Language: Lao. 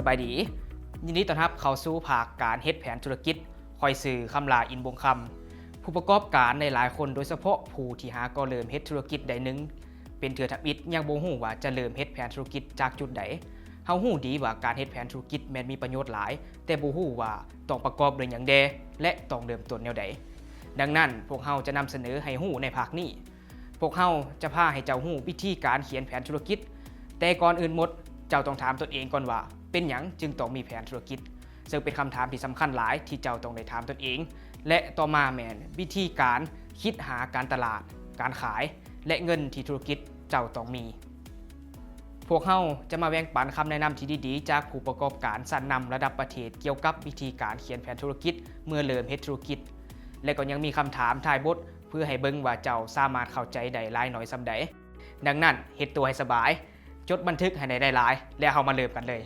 ສະບາຍດີ ຍິນດີຕ້ອນຮັບເຂົ້າສູ່ພາກການເຮັດແຜນທຸລະກິດ. ຂ້ອຍຊື່ ຄຳຫຼ້າ ອິນບົງຄຳ. ຜູ້ປະກອບການຫຼາຍໆຄົນ ໂດຍສະເພາະຜູ້ທີ່ຫາກໍເລີ່ມເຮັດທຸລະກິດໃດໜຶ່ງເປັນເທື່ອທຳອິດ ຍັງບໍ່ຮູ້ວ່າຈະເລີ່ມເຮັດແຜນທຸລະກິດຈາກຈຸດໃດ. ເຮົາຮູ້ດີວ່າການເຮັດແຜນທຸລະກິດແມ່ນມີປະໂຫຍດຫຼາຍ, ແຕ່ບໍ່ຮູ້ວ່າຕ້ອງປະກອບດ້ວຍຫຍັງແດ່ ແລະ ຕ້ອງເລີ່ມຕົ້ນແນວໃດ. ດັ່ງນັ້ນ, ພວກເຮົາຈະນຳສະເໜີໃຫ້ຮູ້ໃນພາກນີ້. ພວກເຮົາຈະພາໃຫ້ເຈົ້າຮູ້ວິທີການຂຽນແຜນທຸລະກິດ, ແຕ່ກ່ອນອື່ນໝົດ, ເຈົ້າຕ້ອງຖາມຕົນເອງກ່ອນວ່າ ເປັນຫຍັງຈຶ່ງຕ້ອງມີແຜນທຸລະກິດ? ເຊິ່ງເປັນຄຳຖາມທີ່ສຳຄັນຫຼາຍທີ່ເຈົ້າຕ້ອງໄດ້ຖາມຕົນເອງ ແລະ ຕໍ່ມາແມ່ນວິທີການຄິດຫາການຕະຫຼາດ, ການຂາຍ ແລະ ເງິນທີ່ທຸລະກິດເຈົ້າຕ້ອງມີ. ພວກເຮົາຈະມາແບ່ງປັນຄຳແນະນຳທີ່ດີໆ ຈາກຜູ້ປະກອບການຊັ້ນນຳລະດັບປະເທດ ກ່ຽວກັບວິທີການຂຽນແຜນທຸລະກິດເມື່ອເລີ່ມເຮັດທຸລະກິດ ແລະ ກໍຍັງມີຄຳຖາມທ້າຍບົດ ເພື່ອໃຫ້ເບິ່ງວ່າເຈົ້າສາມາດເຂົ້າໃຈໄດ້ຫຼາຍໜ້ອຍສ່ຳໃດ. ດັ່ງນັ້ນ, ເຮັດຕົວໃຫ້ສະບາຍ, ຈົດບັນທຶກໃຫ້ໄດ້ຫຼາຍໆ ແລ້ວເຮົາມາເລີ່ມກັນເລີຍ.